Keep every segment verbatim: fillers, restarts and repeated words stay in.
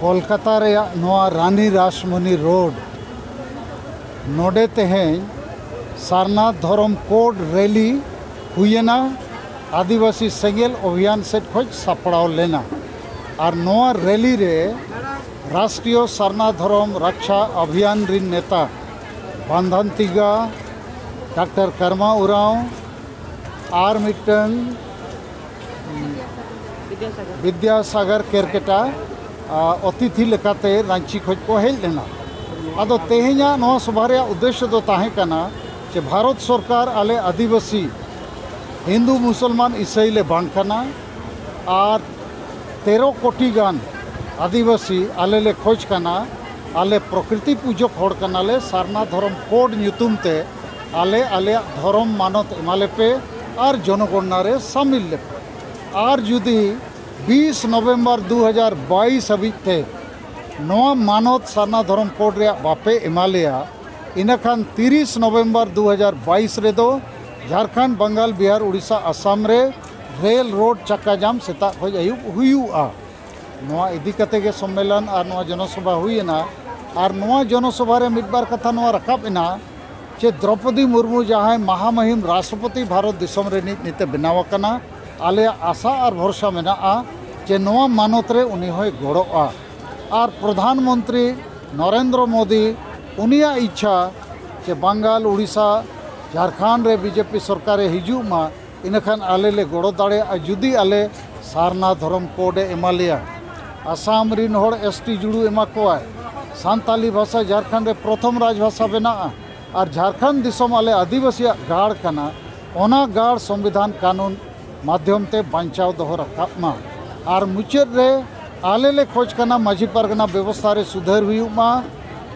ᱠᱳᱞᱠᱟᱛᱟ ᱨᱮᱭᱟᱜ ᱱᱚᱣᱟ ᱨᱟᱱᱤ ᱨᱟᱥᱢᱚᱱᱤ ᱨᱳᱰ, ᱱᱚᱰᱮ ᱛᱮᱦᱮᱧ ᱥᱟᱨᱱᱟ ᱫᱷᱚᱨᱚᱢ ᱠᱳᱰ ᱨᱮᱞᱤ ᱦᱩᱭᱮᱱᱟ᱾ ᱟᱹᱫᱤᱵᱟᱹᱥᱤ ᱥᱮᱸᱜᱮᱞ ᱚᱵᱷᱤᱭᱟᱱ ᱥᱮᱫ ᱠᱷᱚᱱ ᱥᱟᱯᱲᱟᱣ ᱞᱮᱱᱟ᱾ ᱟᱨ ᱱᱚᱣᱟ ᱨᱮᱞᱤ ᱨᱮ ᱨᱟᱥᱴᱨᱤᱭᱚ ᱥᱟᱨᱱᱟ ᱫᱷᱚᱨᱚᱢ ᱨᱟᱠᱷᱟ ᱚᱵᱷᱤᱭᱟᱱ ᱨᱤᱱ ᱱᱮᱛᱟ ᱵᱟᱱᱫᱷᱟᱱ ᱛᱤᱜᱟ, ᱰᱟᱠᱛᱟᱨ ᱠᱟᱨᱢᱟ ᱩᱨᱟᱣ ᱟᱨ ᱢᱤᱫᱴᱟᱝ ᱵᱤᱫᱽᱭᱟᱥᱟᱜᱚᱨ ᱠᱮᱨᱠᱮᱴᱟ ᱚᱛᱤᱛᱷᱤ ᱞᱮᱠᱟᱛᱮ ᱨᱟᱺᱪᱤ ᱠᱷᱚᱱ ᱠᱚ ᱦᱮᱡ ᱞᱮᱱᱟ᱾ ᱟᱫᱚ ᱛᱮᱦᱮᱧᱟᱜ ᱱᱚᱣᱟ ᱥᱚᱵᱷᱟ ᱨᱮᱭᱟᱜ ᱩᱫᱽᱫᱮᱥᱥᱚ ᱫᱚ ᱛᱟᱦᱮᱸ ᱠᱟᱱᱟ ᱡᱮ ᱵᱷᱟᱨᱚᱛ ᱥᱚᱨᱠᱟᱨ ᱟᱞᱮ ᱟᱹᱫᱤᱵᱟᱹᱥᱤ ᱦᱤᱱᱫᱩ ᱢᱩᱥᱚᱞᱢᱟᱱ ᱤᱥᱟᱹᱭ ᱞᱮ ᱵᱟᱝ ᱠᱟᱱᱟ, ᱟᱨ ᱛᱮᱨᱚ ᱠᱳᱴᱤ ᱜᱟᱱ ᱟᱹᱫᱤᱵᱟᱹᱥᱤ ᱟᱞᱮ ᱞᱮ ᱠᱷᱚᱡᱽ ᱠᱟᱱᱟ᱾ ᱟᱞᱮ ᱯᱨᱚᱠᱨᱤᱛᱤ ᱯᱩᱡᱚᱠ ᱦᱚᱲ ᱠᱟᱱᱟᱞᱮ᱾ ᱥᱟᱨᱱᱟ ᱫᱷᱚᱨᱚᱢ ᱠᱳᱰ ᱧᱩᱛᱩᱢ ᱛᱮ ᱟᱞᱮ ᱟᱞᱮᱭᱟᱜ ᱫᱷᱚᱨᱚᱢ ᱢᱟᱱᱚᱛ ᱮᱢᱟᱞᱮᱯᱮ ᱟᱨ ᱡᱚᱱᱚᱜᱚᱬᱱᱟ ᱨᱮ ᱥᱟᱢᱤᱞ ᱞᱮᱯᱮ᱾ ᱟᱨ ᱡᱩᱫᱤ ᱵᱤᱥ ᱱᱚᱵᱷᱮᱢᱵᱚᱨ ᱫᱩ ᱦᱟᱡᱟᱨ ᱵᱟᱭᱤᱥ ᱦᱟᱹᱵᱤᱡ ᱛᱮ ᱱᱚᱣᱟ ᱢᱟᱱᱚᱛ ᱥᱟᱨᱱᱟ ᱫᱷᱚᱨᱚᱢ ᱠᱳᱰ ᱨᱮᱭᱟᱜ ᱵᱟᱯᱮ ᱮᱢᱟ ᱞᱮᱭᱟ, ᱤᱱᱟᱹᱠᱷᱟᱱ ᱛᱤᱨᱤᱥ ᱱᱚᱵᱷᱮᱢᱵᱚᱨ ᱫᱩ ᱦᱟᱡᱟᱨ ᱵᱟᱭᱤᱥ ᱨᱮᱫᱚ ᱡᱷᱟᱲᱠᱷᱚᱸᱰ, ᱵᱟᱝᱜᱟᱞ, ᱵᱤᱦᱟᱨ, ᱩᱲᱤᱥᱥᱟ, ᱟᱥᱟᱢ ᱨᱮ ᱨᱮᱞ ᱨᱳᱰ ᱪᱟᱠᱟ ᱡᱟᱢ ᱥᱮᱛᱟᱜ ᱠᱷᱚᱱ ᱟᱹᱭᱩᱵ ᱦᱩᱭᱩᱜᱼᱟ᱾ ᱱᱚᱣᱟ ᱤᱫᱤ ᱠᱟᱛᱮ ᱜᱮ ᱥᱚᱢᱢᱮᱞᱚᱱ ᱟᱨ ᱱᱚᱣᱟ ᱡᱚᱱᱚᱥᱚᱵᱷᱟ ᱦᱩᱭᱮᱱᱟ᱾ ᱟᱨ ᱱᱚᱣᱟ ᱡᱚᱱᱚᱥᱚᱵᱷᱟ ᱨᱮ ᱢᱤᱫ ᱵᱟᱨ ᱠᱟᱛᱷᱟ ᱱᱚᱣᱟ ᱨᱟᱠᱟᱵ ᱮᱱᱟ ᱡᱮ ᱫᱨᱚᱯᱚᱫᱤ ᱢᱩᱨᱢᱩ, ᱡᱟᱦᱟᱸᱭ ᱢᱟᱦᱟᱢᱟᱹᱦᱤᱢ ᱨᱟᱥᱴᱨᱚᱯᱚᱛᱤ ᱵᱷᱟᱨᱚᱛ ᱫᱤᱥᱚᱢ ᱨᱤᱱᱤᱡ ᱱᱤᱛᱮ ᱵᱮᱱᱟᱣ ᱟᱠᱟᱱᱟ, ᱟᱞᱮᱭᱟᱜ ᱟᱥᱟ ᱟᱨ ᱵᱷᱚᱨᱥᱟ ᱢᱮᱱᱟᱜᱼᱟ ᱡᱮ ᱱᱚᱣᱟ ᱢᱟᱱᱚᱛ ᱨᱮ ᱩᱱᱤ ᱦᱚᱸᱭ ᱜᱚᱲᱚᱜᱼᱟ᱾ ᱟᱨ ᱯᱨᱚᱫᱷᱟᱱ ᱢᱚᱱᱛᱨᱤ ᱱᱚᱨᱮᱱᱫᱨᱚ ᱢᱳᱫᱤ, ᱩᱱᱤᱭᱟᱜ ᱤᱪᱪᱷᱟ ᱡᱮ ᱵᱟᱝᱜᱟᱞ, ᱩᱲᱤᱥᱥᱟ, ᱡᱷᱟᱲᱠᱷᱚᱸᱰ ᱨᱮ ᱵᱤᱡᱮᱯᱤ ᱥᱚᱨᱠᱟᱨᱮ ᱦᱤᱡᱩᱜ ᱢᱟ, ᱤᱱᱟᱹᱠᱷᱟᱱ ᱟᱞᱮ ᱞᱮ ᱜᱚᱲᱚ ᱫᱟᱲᱮᱭᱟᱜᱼᱟ, ᱡᱩᱫᱤ ᱟᱞᱮ ᱥᱟᱨᱱᱟ ᱫᱷᱚᱨᱚᱢ ᱠᱳᱰ ᱮ ᱮᱢᱟ ᱞᱮᱭᱟ᱾ ᱟᱥᱟᱢ ᱨᱤᱱ ᱦᱚᱲ ᱮᱥ ᱴᱤ ᱡᱩᱲᱩ ᱮᱢᱟ ᱠᱚᱣᱟᱭ᱾ ᱥᱟᱱᱛᱟᱞᱤ ᱵᱷᱟᱥᱟ ᱡᱷᱟᱲᱠᱷᱚᱸᱰ ᱨᱮ ᱯᱨᱚᱛᱷᱚᱢ ᱨᱟᱡᱽ ᱵᱷᱟᱥᱟ ᱵᱮᱱᱟᱜᱼᱟ᱾ ᱟᱨ ᱡᱷᱟᱲᱠᱷᱚᱸᱰ ᱫᱤᱥᱚᱢ ᱟᱞᱮ ᱟᱹᱫᱤᱵᱟᱹᱥᱤᱭᱟᱜ ᱜᱟᱲ ᱠᱟᱱᱟ, ᱚᱱᱟ ᱜᱟᱲ ᱥᱚᱝᱵᱤᱫᱷᱟᱱ ᱠᱟᱹᱱᱩᱱ ᱢᱟᱫᱽᱫᱷᱚᱢ ᱛᱮ ᱵᱟᱧᱪᱟᱣ ᱫᱚᱦᱚ ᱨᱟᱠᱟᱵ ᱢᱟ᱾ ᱟᱨ ᱢᱩᱪᱟᱹᱫ ᱨᱮ ᱟᱞᱮ ᱞᱮ ᱠᱷᱚᱡᱽ ᱠᱟᱱᱟ ᱢᱟᱹᱡᱷᱤ ᱯᱟᱨᱜᱟᱱᱟ ᱵᱮᱵᱚᱥᱛᱷᱟ ᱨᱮ ᱥᱩᱫᱷᱟᱹᱨ ᱦᱩᱭᱩᱜ ᱢᱟ,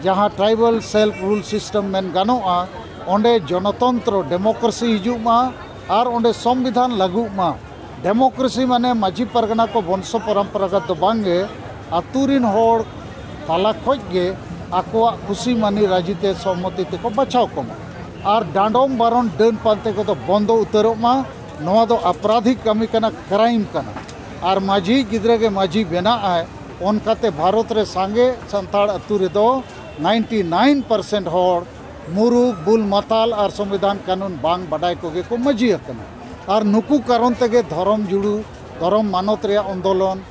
ᱡᱟᱦᱟᱸ ᱴᱨᱟᱭᱵᱟᱞ ᱥᱮᱞᱯ ᱨᱩᱞ ᱥᱤᱥᱴᱮᱢ ᱢᱮᱱ ᱜᱟᱱᱚᱜᱼᱟ, ᱚᱸᱰᱮ ᱡᱚᱱᱚᱛᱚᱱᱛᱨᱚ, ᱰᱮᱢᱳᱠᱨᱮᱥᱤ ᱦᱤᱡᱩᱜ ᱢᱟ ᱟᱨ ᱚᱸᱰᱮ ᱥᱚᱝᱵᱤᱫᱷᱟᱱ ᱞᱟᱹᱜᱩᱜ ᱢᱟ᱾ ᱰᱮᱢᱳᱠᱨᱮᱥᱤ ᱢᱟᱱᱮ ᱢᱟᱹᱡᱷᱤ ᱯᱟᱨᱜᱟᱱᱟ ᱠᱚ ᱵᱚᱝᱥᱚ ᱯᱚᱨᱚᱢᱯᱚᱨᱟᱜᱚᱛ ᱫᱚ ᱵᱟᱝᱜᱮ, ᱟᱹᱛᱩ ᱨᱤᱱ ᱦᱚᱲ ᱛᱟᱞᱟ ᱠᱷᱚᱡ ᱜᱮ ᱟᱠᱚᱣᱟᱜ ᱠᱷᱩᱥᱤ ᱢᱟᱹᱱᱤ ᱨᱟᱹᱡᱤ ᱛᱮ ᱥᱚᱦᱢᱚᱛᱤ ᱛᱮᱠᱚ ᱵᱟᱪᱷᱟᱣ ᱠᱚᱢᱟ᱾ ᱟᱨ ᱰᱟᱸᱰᱚᱢ ᱵᱟᱨᱚᱱ ᱰᱟᱹᱱ ᱯᱟᱱᱛᱮ ᱠᱚᱫᱚ ᱵᱚᱱᱫᱚ ᱩᱛᱟᱹᱨᱚᱜ ᱢᱟ᱾ ᱱᱚᱣᱟ ᱫᱚ ᱟᱯᱨᱟᱫᱷᱤᱠ ᱠᱟᱹᱢᱤ ᱠᱟᱱᱟ, ᱠᱨᱟᱭᱤᱢ ᱠᱟᱱᱟ᱾ ᱟᱨ ᱢᱟᱹᱡᱷᱤ ᱜᱤᱫᱽᱨᱟᱹ ᱜᱮ ᱢᱟᱹᱡᱷᱤ ᱵᱮᱱᱟᱜ ᱟᱭ, ᱚᱱᱠᱟᱛᱮ ᱵᱷᱟᱨᱚᱛ ᱨᱮ ᱥᱟᱸᱜᱮ ᱥᱟᱱᱛᱟᱲ ᱟᱹᱛᱩ ᱨᱮᱫᱚ ninety nine percent ᱦᱚᱲ ᱢᱩᱨᱩᱠ, ᱵᱩᱞ ᱢᱟᱛᱟᱞ ᱟᱨ ᱥᱚᱝᱵᱤᱫᱷᱟᱱ ᱠᱟᱹᱱᱩᱱ ᱵᱟᱝ ᱵᱟᱰᱟᱭ ᱠᱚᱜᱮ ᱠᱚ ᱢᱟᱹᱡᱷᱤ ᱟᱠᱟᱱᱟ᱾ ᱟᱨ ᱱᱩᱠᱩ ᱠᱟᱨᱚᱱ ᱛᱮᱜᱮ ᱫᱷᱚᱨᱚᱢ ᱡᱩᱲᱩ, ᱫᱷᱚᱨᱚᱢ ᱢᱟᱱᱚᱛ ᱨᱮᱭᱟᱜ ᱟᱱᱫᱳᱞᱚᱱ,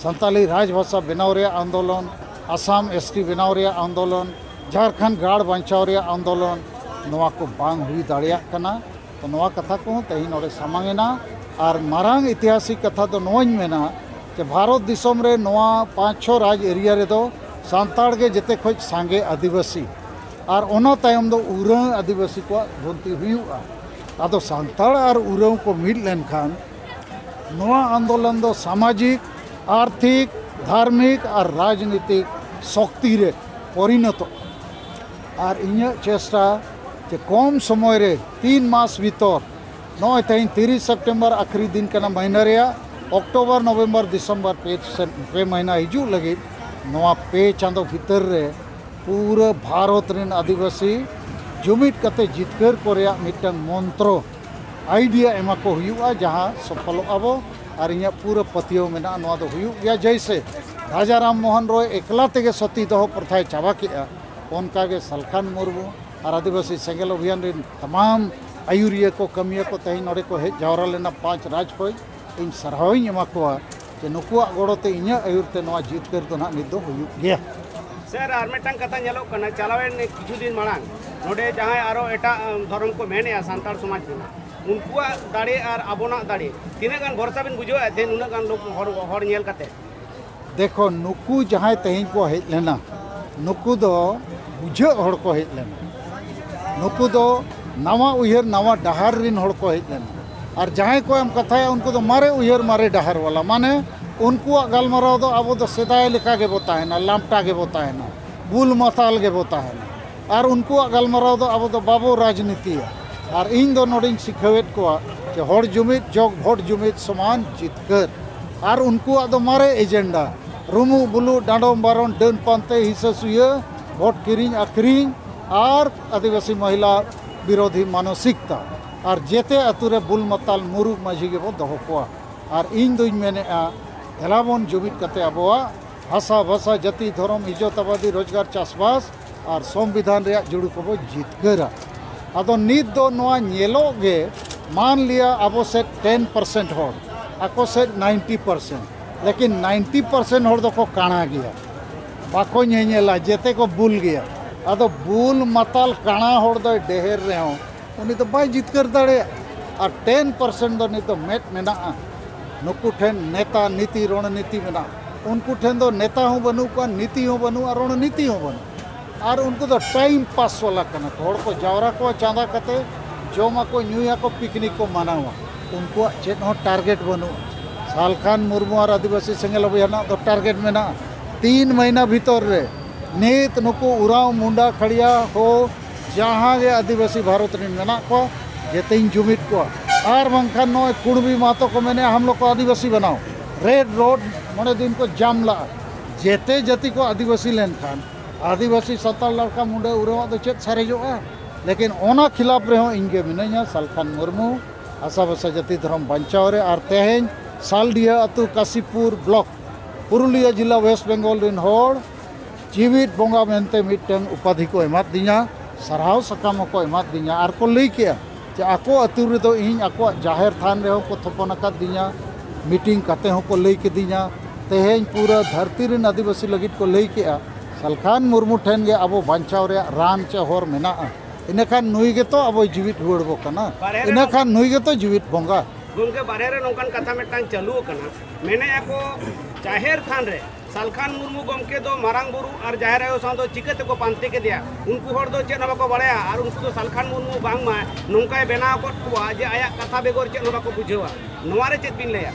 ᱥᱟᱱᱛᱟᱞᱤ ᱨᱟᱡᱽᱵᱷᱟᱥᱟ ᱵᱮᱱᱟᱣ ᱨᱮᱭᱟᱜ ᱟᱱᱫᱳᱞᱚᱱ, ᱟᱥᱟᱢ S T ᱵᱮᱱᱟᱣ ᱨᱮᱭᱟᱜ ᱟᱱᱫᱳᱞᱚᱱ, ᱡᱷᱟᱲᱠᱷᱚᱸᱰ ᱜᱟᱲ ᱵᱟᱧᱪᱟᱣ ᱨᱮᱭᱟᱜ ᱟᱱᱫᱳᱞᱚᱱ, ᱱᱚᱣᱟ ᱠᱚ ᱵᱟᱝ ᱦᱩᱭ ᱫᱟᱲᱮᱭᱟᱜ ᱠᱟᱱᱟ᱾ ᱛᱚ ᱱᱚᱣᱟ ᱠᱟᱛᱷᱟ ᱠᱚᱦᱚᱸ ᱛᱮᱦᱮᱧ ᱱᱚᱰᱮ ᱥᱟᱢᱟᱝ ᱮᱱᱟ᱾ ᱟᱨ ᱢᱟᱨᱟᱝ ᱤᱛᱤᱦᱟᱥᱤᱠ ᱠᱟᱛᱷᱟ ᱫᱚ ᱱᱚᱣᱟᱧ ᱢᱮᱱᱟ ᱡᱮ ᱵᱷᱟᱨᱚᱛ ᱫᱤᱥᱚᱢ ᱨᱮ ᱱᱚᱣᱟ ᱯᱟᱸᱪ ᱪᱷᱚ ᱨᱟᱡᱽ ᱮᱨᱤᱭᱟ ᱨᱮᱫᱚ ᱥᱟᱱᱛᱟᱲ ᱜᱮ ᱡᱮᱛᱮ ᱠᱷᱚᱱ ᱥᱟᱸᱜᱮ ᱟᱹᱫᱤᱵᱟᱹᱥᱤ, ᱟᱨ ᱚᱱᱟ ᱛᱟᱭᱚᱢ ᱫᱚ ᱩᱨᱟᱹᱣ ᱟᱹᱫᱤᱵᱟᱹᱥᱤ ᱠᱚᱣᱟᱜ ᱜᱩᱱᱛᱤ ᱦᱩᱭᱩᱜᱼᱟ᱾ ᱟᱫᱚ ᱥᱟᱱᱛᱟᱲ ᱟᱨ ᱩᱨᱟᱹᱣ ᱠᱚ ᱢᱤᱫ ᱞᱮᱱᱠᱷᱟᱱ ᱱᱚᱣᱟ ᱟᱱᱫᱳᱞᱚᱱ ᱫᱚ ᱥᱟᱢᱟᱡᱤᱠ, ᱟᱨᱛᱷᱤᱠ, ᱫᱷᱟᱨᱢᱤᱠ ᱟᱨ ᱨᱟᱡᱽᱱᱤᱛᱤᱠ ᱥᱚᱠᱛᱤ ᱨᱮ ᱯᱚᱨᱤᱱᱚᱛᱚᱜᱼᱟ᱾ ᱟᱨ ᱤᱧᱟᱹᱜ ᱪᱮᱥᱴᱟ ᱡᱮ ᱠᱚᱢ ᱥᱚᱢᱚᱭ ᱨᱮ ᱛᱤᱱ ᱢᱟᱥ ᱵᱷᱤᱛᱚᱨ, ᱱᱚᱜᱼᱚᱭ ᱛᱮᱦᱮᱧ ᱛᱤᱨᱤᱥ ᱥᱮᱯᱴᱮᱢᱵᱚᱨ ᱟᱠᱷᱨᱤ ᱫᱤᱱ ᱠᱟᱱᱟ ᱢᱟᱹᱦᱱᱟᱹ ᱨᱮᱭᱟᱜ, ᱚᱠᱴᱳᱵᱚᱨ, ᱱᱚᱵᱷᱮᱢᱵᱚᱨ, ᱰᱤᱥᱮᱢᱵᱚᱨ ᱯᱮ ᱥᱮ-, ᱯᱮ ᱢᱟᱹᱦᱱᱟᱹ ᱦᱤᱡᱩᱜ ᱞᱟᱹᱜᱤᱫ ᱱᱚᱣᱟ ᱯᱮ ᱪᱟᱸᱫᱚ ᱵᱷᱤᱛᱟᱹᱨ ᱨᱮ ᱯᱩᱨᱟᱹ ᱵᱷᱟᱨᱚᱛ ᱨᱮᱱ ᱟᱹᱫᱤᱵᱟᱹᱥᱤ ᱡᱩᱢᱤᱫ ᱠᱟᱛᱮ ᱡᱤᱛᱠᱟᱹᱨ ᱠᱚ ᱨᱮᱭᱟᱜ ᱢᱤᱫᱴᱟᱝ ᱢᱚᱱᱛᱨᱚ, ᱟᱭᱰᱤᱭᱟ ᱮᱢᱟ ᱠᱚ ᱦᱩᱭᱩᱜᱼᱟ, ᱡᱟᱦᱟᱸ ᱥᱚᱯᱷᱚᱞᱚᱜ ᱟᱵᱚ᱾ ᱟᱨ ᱤᱧᱟᱹᱜ ᱯᱩᱨᱟᱹ ᱯᱟᱹᱛᱭᱟᱹᱣ ᱢᱮᱱᱟᱜᱼᱟ ᱱᱚᱣᱟ ᱫᱚ ᱦᱩᱭᱩᱜ ᱜᱮᱭᱟ᱾ ᱡᱮᱭᱥᱮ ᱨᱟᱡᱟ ᱨᱟᱢ ᱢᱳᱦᱚᱱ ᱨᱚᱭ ᱮᱠᱞᱟ ᱛᱮᱜᱮ ᱥᱚᱛᱤ ᱫᱚᱦᱚ ᱯᱨᱚᱛᱷᱟᱭ ᱪᱟᱵᱟ ᱠᱮᱜᱼᱟ, ᱚᱱᱠᱟᱜᱮ ᱥᱟᱞᱠᱷᱟᱱ ᱢᱩᱨᱢᱩ ᱟᱨ ᱟᱹᱫᱤᱵᱟᱹᱥᱤ ᱥᱮᱸᱜᱮᱞ ᱚᱵᱷᱤᱭᱟᱱ ᱨᱮᱱ ᱛᱟᱢᱟᱢ ᱟᱹᱭᱩᱨᱤᱭᱟᱹ ᱠᱚ, ᱠᱟᱹᱢᱤᱭᱟᱹ ᱠᱚ ᱛᱮᱦᱮᱧ ᱱᱚᱰᱮ ᱠᱚ ᱦᱮᱡ ᱡᱟᱣᱨᱟ ᱞᱮᱱᱟ ᱯᱟᱸᱪ ᱨᱟᱡᱽ ᱠᱷᱚᱱ᱾ ᱤᱧ ᱥᱟᱨᱦᱟᱣᱤᱧ ᱮᱢᱟ ᱠᱚᱣᱟ ᱡᱮ ᱱᱩᱠᱩᱣᱟᱜ ᱜᱚᱲᱚ ᱛᱮ, ᱤᱧᱟᱹᱜ ᱟᱹᱭᱩᱨ ᱛᱮ ᱱᱚᱣᱟ ᱡᱤᱛᱠᱟᱹᱨ ᱫᱚ ᱱᱟᱦᱟᱜ ᱱᱤᱛ ᱫᱚ ᱦᱩᱭᱩᱜ ᱜᱮᱭᱟ᱾ ᱥᱮᱨ, ᱟᱨ ᱢᱤᱫᱴᱟᱝ ᱠᱟᱛᱷᱟ ᱧᱮᱞᱚᱜ ᱠᱟᱱᱟ, ᱪᱟᱞᱟᱣᱮᱱ ᱠᱤᱪᱷᱩ ᱫᱤᱱ ᱢᱟᱲᱟᱝ ᱱᱚᱰᱮ ᱡᱟᱦᱟᱸᱭ ᱟᱨᱚ ᱮᱴᱟᱜ ᱟᱢ, ᱫᱷᱚᱨᱚᱢ ᱠᱚ ᱢᱮᱱᱮᱜᱼᱟ ᱥᱟᱱᱛᱟᱲ ᱥᱚᱢᱟᱡᱽ ᱨᱮᱱᱟᱜ, ᱩᱱᱠᱩᱣᱟᱜ ᱫᱟᱲᱮ ᱟᱨ ᱟᱵᱚᱱᱟᱜ ᱫᱟᱲᱮ ᱛᱤᱱᱟᱹᱜ ᱜᱟᱱ ᱵᱷᱚᱨᱥᱟ ᱵᱤᱱ ᱵᱩᱡᱷᱟᱹᱣᱮᱫ ᱛᱮ ᱱᱩᱱᱟᱹᱜ ᱜᱟᱱ ᱞᱳᱠ ᱦᱚᱲ, ᱦᱚᱲ ᱧᱮᱞ ᱠᱟᱛᱮ? ᱫᱮᱠᱷᱚ, ᱱᱩᱠᱩ ᱡᱟᱦᱟᱸᱭ ᱛᱮᱦᱮᱧ ᱠᱚ ᱦᱮᱡ ᱞᱮᱱᱟ, ᱱᱩᱠᱩ ᱫᱚ ᱵᱩᱡᱷᱟᱹᱜ ᱦᱚᱲ ᱠᱚ ᱦᱮᱡ ᱞᱮᱱᱟ᱾ ᱱᱩᱠᱩ ᱫᱚ ᱱᱟᱣᱟ ᱩᱭᱦᱟᱹᱨ, ᱱᱟᱣᱟ ᱰᱟᱦᱟᱨ ᱨᱤᱱ ᱦᱚᱲ ᱠᱚ ᱦᱮᱡ ᱞᱮᱱᱟ᱾ ᱟᱨ ᱡᱟᱦᱟᱸᱭ ᱠᱚ ᱮᱢ ᱠᱟᱛᱷᱟᱭᱟ, ᱩᱱᱠᱩ ᱫᱚ ᱢᱟᱨᱮ ᱩᱭᱦᱟᱹᱨ, ᱢᱟᱨᱮ ᱰᱟᱦᱟᱨ ᱵᱟᱞᱟ᱾ ᱢᱟᱱᱮ, ᱩᱱᱠᱩᱣᱟᱜ ᱜᱟᱞᱢᱟᱨᱟᱣ ᱫᱚ ᱟᱵᱚ ᱫᱚ ᱥᱮᱫᱟᱭ ᱞᱮᱠᱟ ᱜᱮᱵᱚ ᱛᱟᱦᱮᱱᱟ, ᱞᱟᱢᱴᱟ ᱜᱮᱵᱚ ᱛᱟᱦᱮᱱᱟ, ᱵᱩᱞ ᱢᱟᱛᱟᱞ ᱜᱮᱵᱚ ᱛᱟᱦᱮᱱᱟ᱾ ᱟᱨ ᱩᱱᱠᱩᱣᱟᱜ ᱜᱟᱞᱢᱟᱨᱟᱣ ᱫᱚ ᱟᱵᱚ ᱫᱚ ᱵᱟᱵᱚ ᱨᱟᱡᱽᱱᱤᱛᱤᱭᱟ᱾ ᱟᱨ ᱤᱧ ᱫᱚ ᱱᱚᱰᱮᱧ ᱥᱤᱠᱷᱟᱹᱣᱮᱫ ᱠᱚᱣᱟ ᱡᱮ ᱦᱚᱲ ᱡᱩᱢᱤᱫ ᱡᱚᱜᱽ ᱵᱷᱳᱴ ᱡᱩᱢᱤᱫ ᱥᱚᱢᱟᱱ ᱡᱤᱛᱠᱟᱹᱨ᱾ ᱟᱨ ᱩᱱᱠᱩᱣᱟᱜ ᱫᱚ ᱢᱟᱨᱮ ᱮᱡᱮᱱᱰᱟ, ᱨᱩᱢᱩᱜ ᱵᱩᱞᱩᱜ, ᱰᱟᱸᱰᱚᱢ ᱵᱟᱨᱚᱱ, ᱰᱟᱹᱱ ᱯᱟᱱᱛᱮ, ᱦᱤᱥᱟᱹ ᱥᱩᱭᱟᱹ, ᱵᱷᱳᱴ ᱠᱤᱨᱤᱧ ᱟᱹᱠᱷᱨᱤᱧ ᱟᱨ ᱟᱹᱫᱤᱵᱟᱹᱥᱤ ᱢᱚᱦᱤᱞᱟ ᱵᱤᱨᱳᱫᱷᱤ ᱢᱟᱱᱚᱥᱤᱠᱛᱟ᱾ ᱟᱨ ᱡᱮᱛᱮ ᱟᱹᱛᱩ ᱨᱮ ᱵᱩᱞ ᱢᱟᱛᱟᱞ ᱢᱩᱨᱩᱠ ᱢᱟᱹᱡᱷᱤ ᱜᱮᱵᱚ ᱫᱚᱦᱚ ᱠᱚᱣᱟ᱾ ᱟᱨ ᱤᱧ ᱫᱩᱧ ᱢᱮᱱᱮᱫᱼᱟ, ᱫᱮᱞᱟ ᱵᱚᱱ ᱡᱩᱢᱤᱫ ᱠᱟᱛᱮ ᱟᱵᱚᱣᱟᱜ ᱦᱟᱥᱟ ᱵᱷᱟᱥᱟ ᱡᱟᱹᱛᱤ ᱫᱷᱚᱨᱚᱢ ᱤᱡᱽᱡᱚᱛ ᱟᱵᱟᱫᱤ ᱨᱳᱡᱽᱜᱟᱨ ᱪᱟᱥᱵᱟᱥ ᱟᱨ ᱥᱚᱝᱵᱤᱫᱷᱟᱱ ᱨᱮᱭᱟᱜ ᱡᱩᱲᱩ ᱠᱚᱵᱚ ᱡᱤᱛᱠᱟᱹᱨᱟ᱾ ᱟᱫᱚ ᱱᱤᱛ ᱫᱚ ᱱᱚᱣᱟ ᱧᱮᱞᱚᱜ ᱜᱮ, ᱢᱟᱱ ᱞᱤᱭᱟ ᱟᱵᱚ ᱥᱮᱫ ᱴᱮᱱ ᱯᱟᱨᱥᱮᱱᱴ ᱦᱚᱲ, ᱟᱠᱚ ᱥᱮᱫ ᱱᱟᱭᱤᱱᱴᱤ ᱯᱟᱨᱥᱮᱱᱴ, ᱞᱮᱠᱤᱱ ᱱᱟᱭᱤᱱᱴᱤ ᱯᱟᱨᱥᱮᱱᱴ ᱦᱚᱲ ᱫᱚᱠᱚ ᱠᱟᱬᱟ ᱜᱮᱭᱟ, ᱵᱟᱠᱚ ᱧᱮᱧᱮᱞᱟ, ᱡᱮᱛᱮ ᱠᱚ ᱵᱩᱞ ᱜᱮᱭᱟ᱾ ᱟᱫᱚ ᱵᱩᱞ ᱢᱟᱛᱟᱞ ᱠᱟᱬᱟ ᱦᱚᱲ ᱫᱚᱭ ᱰᱮᱦᱮᱨ ᱨᱮᱦᱚᱸ ᱩᱱᱤ ᱫᱚ ᱵᱟᱭ ᱡᱤᱛᱠᱟᱹᱨ ᱫᱟᱲᱮᱭᱟᱜᱼᱟ᱾ ᱟᱨ ᱴᱮᱱ ᱯᱟᱨᱥᱮᱱᱴ ᱫᱚ ᱱᱤᱛ ᱫᱚ ᱢᱮᱫ ᱢᱮᱱᱟᱜᱼᱟ, ᱱᱩᱠᱩ ᱴᱷᱮᱱ ᱱᱮᱛᱟ ᱱᱤᱛᱤ ᱨᱚᱬᱱᱤᱛᱤ ᱢᱮᱱᱟᱜᱼᱟ᱾ ᱩᱱᱠᱩ ᱴᱷᱮᱱ ᱫᱚ ᱱᱮᱛᱟ ᱦᱚᱸ ᱵᱟᱹᱱᱩᱜ ᱠᱚᱣᱟ, ᱱᱤᱛᱤ ᱦᱚᱸ ᱵᱟᱹᱱᱩᱜᱼᱟ, ᱨᱚᱬᱱᱤᱛᱤ ᱦᱚᱸ ᱵᱟᱹᱱᱩᱜᱼᱟ᱾ ᱟᱨ ᱩᱱᱠᱩ ᱫᱚ ᱴᱟᱭᱤᱢ ᱯᱟᱥ ᱵᱟᱞᱟ ᱠᱟᱱᱟ ᱠᱚ᱾ ᱦᱚᱲ ᱠᱚ ᱡᱟᱣᱨᱟ ᱠᱚᱣᱟ, ᱪᱟᱸᱫᱟ ᱠᱟᱛᱮ ᱡᱚᱢᱟᱠᱚ, ᱧᱩᱭᱟᱠᱚ, ᱯᱤᱠᱱᱤᱠ ᱠᱚ ᱢᱟᱱᱟᱣᱟ᱾ ᱩᱱᱠᱩᱣᱟᱜ ᱪᱮᱫ ᱦᱚᱸ ᱴᱟᱨᱜᱮᱴ ᱵᱟᱹᱱᱩᱜᱼᱟ᱾ ᱥᱟᱞᱠᱷᱟᱱ ᱢᱩᱨᱢᱩ ᱟᱨ ᱟᱹᱫᱤᱵᱟᱹᱥᱤ ᱥᱮᱸᱜᱮᱞ ᱚᱵᱷᱤᱭᱟᱱᱟᱜ ᱫᱚ ᱴᱟᱨᱜᱮᱴ ᱢᱮᱱᱟᱜᱼᱟ᱾ ᱛᱤᱱ ᱢᱟᱹᱦᱱᱟᱹ ᱵᱷᱤᱛᱚᱨ ᱨᱮ ᱱᱤᱛ ᱱᱩᱠᱩ ᱩᱨᱟᱣ, ᱢᱩᱱᱰᱟ, ᱠᱷᱟᱲᱤᱭᱟ ᱠᱚ, ᱡᱟᱦᱟᱸ ᱜᱮ ᱟᱹᱫᱤᱵᱟᱹᱥᱤ ᱵᱷᱟᱨᱚᱛ ᱨᱮᱱ ᱢᱮᱱᱟᱜ ᱠᱚᱣᱟ, ᱡᱮᱛᱮᱧ ᱡᱩᱢᱤᱫ ᱠᱚᱣᱟ᱾ ᱟᱨ ᱵᱟᱝᱠᱷᱟᱱ ᱱᱚᱜᱼᱚᱭ ᱠᱩᱬᱵᱤ ᱢᱟᱦᱟᱛᱚ ᱠᱚ ᱢᱮᱱᱮᱫᱼᱟ, ᱦᱟᱢ ᱞᱳᱜ ᱠᱚ ᱟᱹᱫᱤᱵᱟᱹᱥᱤ ᱵᱟᱱᱟᱣ᱾ ᱨᱮᱰ ᱨᱳᱰ ᱢᱚᱬᱮ ᱫᱤᱱ ᱠᱚ ᱡᱟᱢ ᱞᱟᱜᱼᱟ᱾ ᱡᱮᱛᱮ ᱡᱟᱹᱛᱤ ᱠᱚ ᱟᱹᱫᱤᱵᱟᱹᱥᱤ ᱞᱮᱱᱠᱷᱟᱱ ᱟᱹᱫᱤᱵᱟᱹᱥᱤ, ᱥᱟᱱᱛᱟᱲ, ᱞᱟᱲᱠᱟ, ᱢᱩᱱᱰᱟᱹ, ᱩᱨᱟᱣᱟᱜ ᱫᱚ ᱪᱮᱫ ᱥᱟᱨᱮᱡᱚᱜᱼᱟ? ᱞᱮᱠᱤᱱ ᱚᱱᱟ ᱠᱷᱤᱞᱟᱯ ᱨᱮᱦᱚᱸ ᱤᱧ ᱜᱮ ᱢᱤᱱᱟᱹᱧᱟ, ᱥᱟᱞᱠᱷᱟᱱ ᱢᱩᱨᱢᱩ, ᱦᱟᱥᱟ ᱵᱷᱟᱥᱟ ᱡᱟᱹᱛᱤ ᱫᱷᱚᱨᱚᱢ ᱵᱟᱧᱪᱟᱣ ᱨᱮ᱾ ᱟᱨ ᱛᱮᱦᱮᱧ ᱥᱟᱞᱰᱤᱦᱟᱹ ᱟᱹᱛᱩ, ᱠᱟᱥᱤᱯᱩᱨ ᱵᱞᱚᱠ, ᱯᱩᱨᱩᱞᱤᱭᱟᱹ ᱡᱤᱞᱟ, ᱳᱭᱮᱥᱴ ᱵᱮᱝᱜᱚᱞ ᱨᱮᱱ ᱦᱚᱲ ᱡᱤᱣᱤᱫ ᱵᱚᱸᱜᱟ ᱢᱮᱱᱛᱮ ᱢᱤᱫᱴᱟᱝ ᱩᱯᱟᱫᱷᱤ ᱠᱚ ᱮᱢᱟᱫᱤᱧᱟ, ᱥᱟᱨᱦᱟᱣ ᱥᱟᱠᱟᱢ ᱦᱚᱸᱠᱚ ᱮᱢᱟᱫᱤᱧᱟ᱾ ᱟᱨ ᱠᱚ ᱞᱟᱹᱭ ᱠᱮᱜᱼᱟ ᱡᱮ ᱟᱠᱚ ᱟᱹᱛᱩ ᱨᱮᱫᱚ ᱤᱧ ᱟᱠᱚᱣᱟᱜ ᱡᱟᱦᱮᱨ ᱛᱷᱟᱱ ᱨᱮᱦᱚᱸ ᱠᱚ ᱛᱷᱚᱯᱚᱱ ᱟᱠᱟᱫᱤᱧᱟ, ᱢᱤᱴᱤᱝ ᱠᱟᱛᱮ ᱦᱚᱸᱠᱚ ᱞᱟᱹᱭ ᱠᱤᱫᱤᱧᱟ᱾ ᱛᱮᱦᱮᱧ ᱯᱩᱨᱟᱹ ᱫᱷᱟᱹᱨᱛᱤ ᱨᱮᱱ ᱟᱹᱫᱤᱵᱟᱹᱥᱤ ᱞᱟᱹᱜᱤᱫ ᱠᱚ ᱞᱟᱹᱭ ᱠᱮᱜᱼᱟ, ᱥᱟᱞᱠᱷᱟᱱ ᱢᱩᱨᱢᱩ ᱴᱷᱮᱱ ᱜᱮ ᱟᱵᱚ ᱵᱟᱧᱪᱟᱣ ᱨᱮᱭᱟᱜ ᱨᱟᱱ ᱪᱮ ᱦᱚᱨ ᱢᱮᱱᱟᱜᱼᱟ᱾ ᱤᱱᱟᱹᱠᱷᱟᱱ ᱱᱩᱭ ᱜᱮᱛᱚ ᱟᱵᱚᱭ ᱡᱤᱣᱤᱫ ᱨᱩᱣᱟᱹᱲ ᱵᱚ ᱠᱟᱱᱟ, ᱵᱟᱨᱦᱮ ᱨᱮ ᱤᱱᱟᱹᱠᱷᱟᱱ ᱱᱩᱭ ᱜᱮᱛᱚ ᱡᱤᱣᱤᱫ ᱵᱚᱸᱜᱟ᱾ ᱜᱚᱢᱠᱮ, ᱵᱟᱨᱦᱮ ᱨᱮ ᱱᱚᱝᱠᱟᱱ ᱠᱟᱛᱷᱟ ᱢᱤᱫᱴᱟᱝ ᱪᱟᱹᱞᱩ ᱟᱠᱟᱱᱟ, ᱢᱮᱱᱮᱫᱼᱟ ᱠᱚ ᱡᱟᱦᱮᱨ ᱛᱷᱟᱱ ᱨᱮ ᱥᱟᱞᱠᱷᱟᱱ ᱢᱩᱨᱢᱩ ᱜᱚᱢᱠᱮ ᱫᱚ ᱢᱟᱨᱟᱝ ᱵᱩᱨᱩ ᱟᱨ ᱡᱟᱦᱮᱨ ᱟᱭᱳ ᱥᱟᱶ ᱫᱚ ᱪᱤᱠᱟᱹ ᱛᱮᱠᱚ ᱯᱟᱱᱛᱮ ᱠᱮᱫᱮᱭᱟ? ᱩᱱᱠᱩ ᱦᱚᱲ ᱫᱚ ᱪᱮᱫ ᱦᱚᱸ ᱵᱟᱠᱚ ᱵᱟᱲᱟᱭᱟ ᱟᱨ ᱩᱱᱠᱩ ᱫᱚ ᱥᱟᱞᱠᱷᱟᱱ ᱢᱩᱨᱢᱩ ᱵᱟᱝᱢᱟ ᱱᱚᱝᱠᱟᱭ ᱵᱮᱱᱟᱣ ᱟᱠᱟᱫ ᱠᱚᱣᱟ ᱡᱮ ᱟᱭᱟᱜ ᱠᱟᱛᱷᱟ ᱵᱮᱜᱚᱨ ᱪᱮᱫ ᱦᱚᱸ ᱵᱟᱠᱚ ᱵᱩᱡᱷᱟᱹᱣᱟ᱾ ᱱᱚᱣᱟ ᱨᱮ ᱪᱮᱫ ᱵᱤᱱ ᱞᱟᱹᱭᱟ?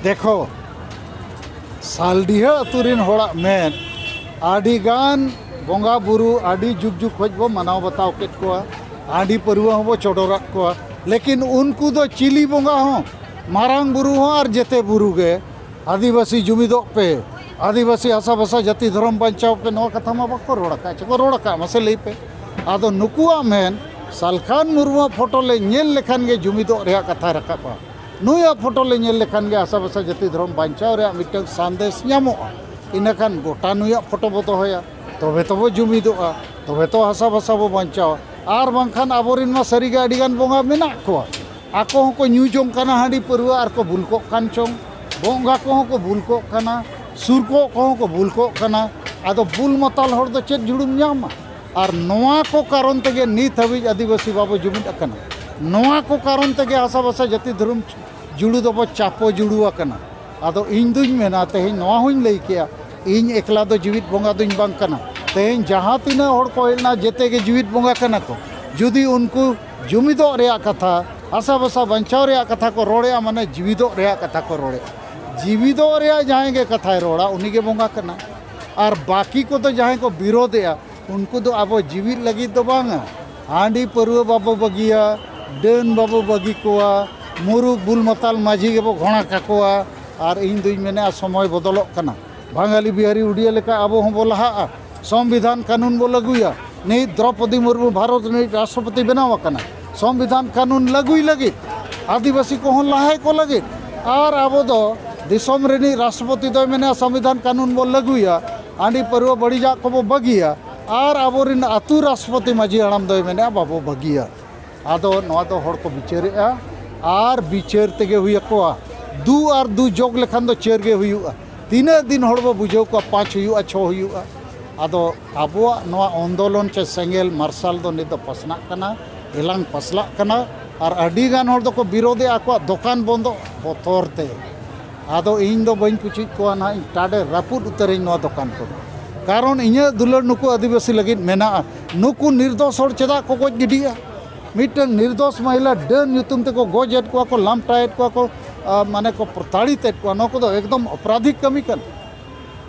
ᱫᱮᱠᱷᱚ, ᱥᱟᱞᱰᱤᱦᱟᱹ ᱟᱹᱛᱩ ᱨᱤᱱ ᱦᱚᱲᱟᱜ ᱢᱮᱱ, ᱟᱹᱰᱤ ᱜᱟᱱ ᱵᱚᱸᱜᱟ ᱵᱩᱨᱩ ᱟᱹᱰᱤ ᱡᱩᱜᱽ ᱡᱩᱜᱽ ᱠᱷᱚᱡ ᱵᱚ ᱢᱟᱱᱟᱣ ᱵᱟᱛᱟᱣ ᱠᱮᱫ ᱠᱚᱣᱟ, ᱦᱟᱺᱰᱤ ᱯᱟᱹᱨᱣᱟᱹ ᱦᱚᱸᱵᱚ ᱪᱚᱰᱚᱨᱟᱫ ᱠᱚᱣᱟ, ᱞᱮᱠᱤᱱ ᱩᱱᱠᱩ ᱫᱚ ᱪᱤᱞᱤ ᱵᱚᱸᱜᱟ ᱦᱚᱸ, ᱢᱟᱨᱟᱝ ᱵᱩᱨᱩ ᱦᱚᱸ ᱟᱨ ᱡᱮᱛᱮ ᱵᱩᱨᱩ ᱜᱮ, ᱟᱹᱫᱤᱵᱟᱹᱥᱤ ᱡᱩᱢᱤᱫᱚᱜ ᱯᱮ, ᱟᱹᱫᱤᱵᱟᱹᱥᱤ ᱦᱟᱥᱟ ᱵᱷᱟᱥᱟ ᱡᱟᱹᱛᱤ ᱫᱷᱚᱨᱚᱢ ᱵᱟᱧᱪᱟᱣ ᱯᱮ, ᱱᱚᱣᱟ ᱠᱟᱛᱷᱟ ᱢᱟ ᱵᱟᱠᱚ ᱨᱚᱲ ᱟᱠᱟᱫ᱾ ᱪᱮᱫ ᱠᱚ ᱨᱚᱲ ᱟᱠᱟᱫ ᱢᱟᱥᱮ ᱞᱟᱹᱭ ᱯᱮ? ᱟᱫᱚ ᱱᱩᱠᱩᱣᱟᱜ ᱢᱮᱱ, ᱥᱟᱞᱠᱷᱟᱱ ᱢᱩᱨᱢᱩᱣᱟᱜ ᱯᱷᱳᱴᱳ ᱞᱮ ᱧᱮᱞ ᱞᱮᱠᱷᱟᱱ ᱜᱮ ᱡᱩᱢᱤᱫᱚᱜ ᱨᱮᱭᱟᱜ ᱠᱟᱛᱷᱟᱭ ᱨᱟᱠᱟᱵᱼᱟ᱾ ᱱᱩᱭᱟᱜ ᱯᱷᱳᱴᱳ ᱞᱮ ᱧᱮᱞ ᱞᱮᱠᱷᱟᱱ ᱜᱮ ᱦᱟᱥᱟ ᱵᱷᱟᱥᱟ ᱡᱟᱹᱛᱤ ᱫᱷᱚᱨᱚᱢ ᱵᱟᱧᱪᱟᱣ ᱨᱮᱭᱟᱜ ᱢᱤᱫᱴᱟᱝ ᱥᱟᱸᱫᱮᱥ ᱧᱟᱢᱚᱜᱼᱟ᱾ ᱤᱱᱟᱹᱠᱷᱟᱱ ᱜᱚᱴᱟ ᱱᱩᱭᱟᱜ ᱯᱷᱳᱴᱳ ᱵᱚ ᱫᱚᱦᱚᱭᱟ, ᱛᱚᱵᱮ ᱛᱚᱵᱚ ᱡᱩᱢᱤᱫᱚᱜᱼᱟ, ᱛᱚᱵᱮ ᱛᱚ ᱦᱟᱥᱟ ᱵᱷᱟᱥᱟ ᱵᱚ ᱵᱟᱧᱪᱟᱣᱟ᱾ ᱟᱨ ᱵᱟᱝᱠᱷᱟᱱ ᱟᱵᱚᱨᱮᱱ ᱢᱟ ᱥᱟᱹᱨᱤᱜᱮ ᱟᱹᱰᱤᱜᱟᱱ ᱵᱚᱸᱜᱟ ᱢᱮᱱᱟᱜ ᱠᱚᱣᱟ, ᱟᱠᱚ ᱦᱚᱸᱠᱚ ᱧᱩ ᱡᱚᱝ ᱠᱟᱱᱟ ᱦᱟᱺᱰᱤ ᱯᱟᱹᱨᱣᱟᱹ ᱟᱨ ᱠᱚ ᱵᱩᱞ ᱠᱚᱜ ᱠᱟᱱ ᱪᱚᱝ, ᱵᱚᱸᱜᱟ ᱠᱚᱦᱚᱸ ᱠᱚ ᱵᱩᱞ ᱠᱚᱜ ᱠᱟᱱᱟ, ᱥᱩᱨ ᱠᱚᱜ ᱠᱚᱦᱚᱸ ᱠᱚ ᱵᱩᱞ ᱠᱚᱜ ᱠᱟᱱᱟ᱾ ᱟᱫᱚ ᱵᱩᱞ ᱢᱟᱛᱟᱞ ᱦᱚᱲ ᱫᱚ ᱪᱮᱫ ᱡᱩᱲᱩᱢ ᱧᱟᱢᱟ? ᱟᱨ ᱱᱚᱣᱟ ᱠᱚ ᱠᱟᱨᱚᱱ ᱛᱮᱜᱮ ᱱᱤᱛ ᱦᱟᱹᱵᱤᱡ ᱟᱹᱫᱤᱵᱟᱹᱥᱤ ᱵᱟᱵᱚ ᱡᱩᱢᱤᱫ ᱟᱠᱟᱱᱟ᱾ ᱱᱚᱣᱟ ᱠᱚ ᱠᱟᱨᱚᱱ ᱛᱮᱜᱮ ᱦᱟᱥᱟ ᱵᱷᱟᱥᱟ ᱡᱟᱹᱛᱤ ᱫᱷᱚᱨᱚᱢ ᱡᱩᱲᱩ ᱫᱚᱵᱚ ᱪᱟᱯᱚ ᱡᱩᱲᱩ ᱟᱠᱟᱱᱟ᱾ ᱟᱫᱚ ᱤᱧ ᱫᱩᱧ ᱢᱮᱱᱟ, ᱛᱮᱦᱮᱧ ᱱᱚᱣᱟ ᱦᱚᱸᱧ ᱞᱟᱹᱭ ᱠᱮᱜᱼᱟ, ᱤᱧ ᱮᱠᱞᱟ ᱫᱚ ᱡᱤᱣᱤᱫ ᱵᱚᱸᱜᱟ ᱫᱩᱧ ᱵᱟᱝ ᱠᱟᱱᱟ᱾ ᱛᱮᱦᱮᱧ ᱡᱟᱦᱟᱸ ᱛᱤᱱᱟᱹᱜ ᱦᱚᱲ ᱠᱚ ᱦᱮᱡ ᱞᱮᱱᱟ, ᱡᱮᱛᱮ ᱜᱮ ᱡᱤᱣᱤᱫ ᱵᱚᱸᱜᱟ ᱠᱟᱱᱟ ᱠᱚ᱾ ᱡᱩᱫᱤ ᱩᱱᱠᱩ ᱡᱩᱢᱤᱫᱚᱜ ᱨᱮᱭᱟᱜ ᱠᱟᱛᱷᱟ, ᱦᱟᱥᱟ ᱵᱷᱟᱥᱟ ᱵᱟᱧᱪᱟᱣ ᱨᱮᱭᱟᱜ ᱠᱟᱛᱷᱟ ᱠᱚ ᱨᱚᱲᱮᱜᱼᱟ, ᱢᱟᱱᱮ ᱡᱤᱣᱤᱫᱚᱜ ᱨᱮᱭᱟᱜ ᱠᱟᱛᱷᱟ ᱠᱚ ᱨᱚᱲᱮᱜᱼᱟ᱾ ᱡᱤᱣᱤᱫᱚᱜ ᱨᱮᱭᱟᱜ ᱡᱟᱦᱟᱸᱭ ᱜᱮ ᱠᱟᱛᱷᱟᱭ ᱨᱚᱲᱟ, ᱩᱱᱤ ᱜᱮ ᱵᱚᱸᱜᱟ ᱠᱟᱱᱟ᱾ ᱟᱨ ᱵᱟᱹᱠᱤ ᱠᱚᱫᱚ ᱡᱟᱦᱟᱸᱭ ᱠᱚ ᱵᱤᱨᱳᱫᱷᱮᱜᱼᱟ, ᱩᱱᱠᱩ ᱫᱚ ᱟᱵᱚ ᱡᱤᱣᱤᱫ ᱞᱟᱹᱜᱤᱫ ᱫᱚ ᱵᱟᱝᱟ᱾ ᱦᱟᱺᱰᱤ ᱯᱟᱹᱨᱣᱟᱹ ᱵᱟᱵᱚ ᱵᱟᱹᱜᱤᱭᱟ, ᱰᱟᱹᱱ ᱵᱟᱵᱚ ᱵᱟᱹᱜᱤ ᱠᱚᱣᱟ, ᱢᱩᱨᱩᱠ ᱵᱩᱞ ᱢᱟᱛᱟᱞ ᱢᱟᱹᱡᱷᱤ ᱜᱮᱵᱚ ᱜᱷᱚᱲᱟ ᱠᱟᱠᱚᱣᱟ᱾ ᱟᱨ ᱤᱧ ᱫᱩᱧ ᱢᱮᱱᱮᱜᱼᱟ, ᱥᱚᱢᱚᱭ ᱵᱚᱫᱚᱞᱚᱜ ᱠᱟᱱᱟ᱾ ᱵᱟᱝᱜᱟᱞᱤ ᱵᱤᱦᱟᱨᱤ ᱩᱰᱤᱭᱟ ᱞᱮᱠᱟ ᱟᱵᱚ ᱦᱚᱸᱵᱚ ᱞᱟᱦᱟᱜᱼᱟ, ᱥᱚᱝᱵᱤᱫᱷᱟᱱ ᱠᱟᱹᱱᱩᱱ ᱵᱚ ᱞᱟᱹᱜᱩᱭᱟ᱾ ᱱᱤᱛ ᱫᱨᱚᱯᱚᱫᱤ ᱢᱩᱨᱢᱩ ᱵᱷᱟᱨᱚᱛ ᱨᱤᱱᱤᱡ ᱨᱟᱥᱴᱨᱚᱯᱚᱛᱤ ᱵᱮᱱᱟᱣ ᱟᱠᱟᱱᱟ᱾ ᱥᱚᱝᱵᱤᱫᱷᱟᱱ ᱠᱟᱹᱱᱩᱱ ᱞᱟᱹᱜᱩᱭ ᱞᱟᱹᱜᱤᱫ ᱟᱹᱫᱤᱵᱟᱹᱥᱤ ᱠᱚᱦᱚᱸ ᱞᱟᱦᱟᱭ ᱠᱚ ᱞᱟᱹᱜᱤᱫ᱾ ᱟᱨ ᱟᱵᱚ ᱫᱚ ᱫᱤᱥᱚᱢ ᱨᱤᱱᱤᱡ ᱨᱟᱥᱴᱨᱚᱯᱚᱛᱤ ᱫᱚᱭ ᱢᱮᱱᱮᱜᱼᱟ, ᱥᱚᱝᱵᱤᱫᱷᱟᱱ ᱠᱟᱹᱱᱩᱱ ᱵᱚ ᱞᱟᱹᱜᱩᱭᱟ, ᱦᱟᱺᱰᱤ ᱯᱟᱹᱨᱣᱟᱹ ᱵᱟᱹᱲᱤᱡᱟᱜ ᱠᱚᱵᱚ ᱵᱟᱹᱜᱤᱭᱟ᱾ ᱟᱨ ᱟᱵᱚᱨᱮᱱ ᱟᱹᱛᱩ ᱨᱟᱥᱴᱨᱚᱯᱚᱛᱤ ᱢᱟᱹᱡᱷᱤ ᱦᱟᱲᱟᱢ ᱫᱚᱭ ᱢᱮᱱᱮᱜᱼᱟ, ᱵᱟᱵᱚ ᱵᱟᱹᱜᱤᱭᱟ᱾ ᱟᱫᱚ ᱱᱚᱣᱟ ᱫᱚ ᱦᱚᱲ ᱠᱚ ᱵᱤᱪᱟᱹᱨᱮᱜᱼᱟ, ᱟᱨ ᱵᱤᱪᱟᱹᱨ ᱛᱮᱜᱮ ᱦᱩᱭ ᱟᱠᱚᱣᱟ᱾ ᱫᱩ ᱟᱨ ᱫᱩ ᱡᱳᱜᱽ ᱞᱮᱠᱷᱟᱱ ᱫᱚ ᱪᱟᱹᱨ ᱜᱮ ᱦᱩᱭᱩᱜᱼᱟ᱾ ᱛᱤᱱᱟᱹᱜ ᱫᱤᱱ ᱦᱚᱲ ᱵᱚ ᱵᱩᱡᱷᱟᱹᱣ ᱠᱚᱣᱟ, ᱯᱟᱸᱪ ᱦᱩᱭᱩᱜᱼᱟ, ᱪᱷᱚ ᱦᱩᱭᱩᱜᱼᱟ? ᱟᱫᱚ ᱟᱵᱚᱣᱟᱜ ᱱᱚᱣᱟ ᱟᱱᱫᱳᱞᱚᱱ ᱪᱮ ᱥᱮᱸᱜᱮᱞ ᱢᱟᱨᱥᱟᱞ ᱫᱚ ᱱᱤᱛ ᱫᱚ ᱯᱟᱥᱱᱟᱜ ᱠᱟᱱᱟ, ᱮᱞᱟᱝ ᱯᱟᱥᱞᱟᱜ ᱠᱟᱱᱟ᱾ ᱟᱨ ᱟᱹᱰᱤ ᱜᱟᱱ ᱦᱚᱲ ᱫᱚᱠᱚ ᱵᱤᱨᱳᱫᱷᱮᱜᱼᱟ ᱟᱠᱚᱣᱟᱜ ᱫᱚᱠᱟᱱ ᱵᱚᱱᱫᱚᱜ ᱵᱚᱛᱚᱨ ᱛᱮ᱾ ᱟᱫᱚ ᱤᱧ ᱫᱚ ᱵᱟᱹᱧ ᱯᱩᱪᱩᱡ ᱠᱚᱣᱟ ᱱᱟᱦᱟᱜ, ᱤᱧ ᱴᱟᱰᱮ ᱨᱟᱹᱯᱩᱫ ᱩᱛᱟᱹᱨᱟᱹᱧ ᱱᱚᱣᱟ ᱫᱚᱠᱟᱱ ᱠᱚᱫᱚ᱾ ᱠᱟᱨᱚᱱ ᱤᱧᱟᱹᱜ ᱫᱩᱞᱟᱹᱲ ᱱᱩᱠᱩ ᱟᱹᱫᱤᱵᱟᱹᱥᱤ ᱞᱟᱹᱜᱤᱫ ᱢᱮᱱᱟᱜᱼᱟ᱾ ᱱᱩᱠᱩ ᱱᱤᱨᱫᱳᱥ ᱦᱚᱲ ᱪᱮᱫᱟᱜ ᱠᱚ ᱜᱚᱡ ᱜᱤᱰᱤᱜᱼᱟ? ᱢᱤᱫᱴᱟᱝ ᱱᱤᱨᱫᱳᱥ ᱢᱚᱦᱤᱞᱟ ᱰᱟᱹᱱ ᱧᱩᱛᱩᱢ ᱛᱮᱠᱚ ᱜᱚᱡᱮᱫ ᱠᱚᱣᱟ ᱠᱚ, ᱞᱟᱢᱴᱟᱭᱮᱫ ᱠᱚᱣᱟ ᱠᱚ, ᱟ, ᱢᱟᱱᱮ ᱠᱚ ᱯᱨᱚᱛᱟᱲᱤᱛᱮᱫ ᱠᱚᱣᱟ᱾ ᱱᱚᱣᱟ ᱠᱚᱫᱚ ᱮᱠᱫᱚᱢ ᱚᱯᱨᱟᱫᱷᱤᱠ ᱠᱟᱹᱢᱤ ᱠᱟᱱᱟ᱾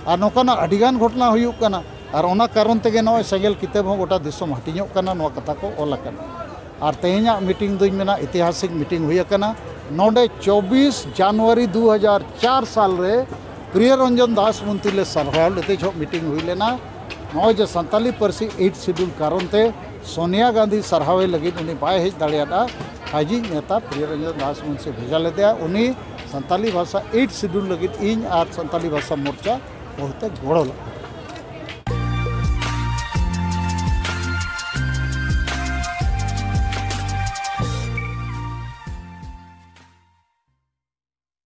ᱟᱨ ᱱᱚᱝᱠᱟᱱᱟᱜ ᱟᱹᱰᱤᱜᱟᱱ ᱜᱷᱚᱴᱚᱱᱟ ᱦᱩᱭᱩᱜ ᱠᱟᱱᱟ᱾ ᱟᱨ ᱚᱱᱟ ᱠᱟᱨᱚᱱ ᱛᱮᱜᱮ ᱱᱚᱜᱼᱚᱭ ᱥᱮᱸᱜᱮᱞ ᱠᱤᱛᱟᱹᱵ ᱦᱚᱸ ᱜᱚᱴᱟ ᱫᱤᱥᱚᱢ ᱦᱟᱹᱴᱤᱧᱚᱜ ᱠᱟᱱᱟ, ᱱᱚᱣᱟ ᱠᱟᱛᱷᱟ ᱠᱚ ᱚᱞ ᱟᱠᱟᱱᱟ᱾ ᱟᱨ ᱛᱮᱦᱮᱧᱟᱜ ᱢᱤᱴᱤᱝ ᱫᱚᱧ ᱢᱮᱱᱟ ᱤᱛᱤᱦᱟᱥᱤᱠ ᱢᱤᱴᱤᱝ ᱦᱩᱭ ᱟᱠᱟᱱᱟ᱾ ᱱᱚᱰᱮ ᱪᱚᱵᱵᱤᱥ ᱡᱟᱱᱩᱣᱟᱨᱤ ᱫᱩ ᱦᱟᱡᱟᱨ ᱪᱟᱨ ᱥᱟᱞ ᱨᱮ ᱯᱨᱤᱭᱚ ᱨᱚᱧᱡᱚᱱ ᱫᱟᱥ ᱢᱚᱱᱛᱨᱤ ᱞᱮ ᱥᱟᱨᱦᱟᱣ ᱞᱮᱫᱮ ᱡᱚᱦᱚᱜ ᱢᱤᱴᱤᱝ ᱦᱩᱭ ᱞᱮᱱᱟ᱾ ᱱᱚᱜᱼᱚᱭ ᱡᱮ ᱥᱟᱱᱛᱟᱞᱤ ᱯᱟᱹᱨᱥᱤ ᱮᱭᱤᱴ ᱥᱤᱰᱩᱞ ᱠᱟᱨᱚᱱ ᱛᱮ ᱥᱳᱱᱤᱭᱟ ᱜᱟᱱᱫᱷᱤ ᱥᱟᱨᱦᱟᱣᱮ ᱞᱟᱹᱜᱤᱫ ᱩᱱᱤ ᱵᱟᱭ ᱦᱮᱡ ᱫᱟᱲᱮᱭᱟᱫᱟ᱾ ᱟᱡᱤᱡ ᱱᱮᱛᱟ ᱯᱨᱤᱭᱚ ᱨᱚᱧᱡᱚᱱ ᱫᱟᱥ ᱢᱩᱱᱥᱤ ᱵᱷᱮᱡᱟ ᱞᱮᱫᱮᱭᱟ᱾ ᱩᱱᱤ ᱥᱟᱱᱛᱟᱞᱤ ᱵᱷᱟᱥᱟ ᱮᱭᱤᱴ ᱥᱤᱰᱩᱞ ᱞᱟᱹᱜᱤᱫ ᱤᱧ ᱟᱨ ᱥᱟᱱᱛᱟᱞᱤ ᱵᱷᱟᱥᱟ ᱢᱳᱨᱪᱟ ᱵᱚᱦᱩᱛᱮ ᱜᱚᱲᱚ ᱞᱟᱜᱼᱟ᱾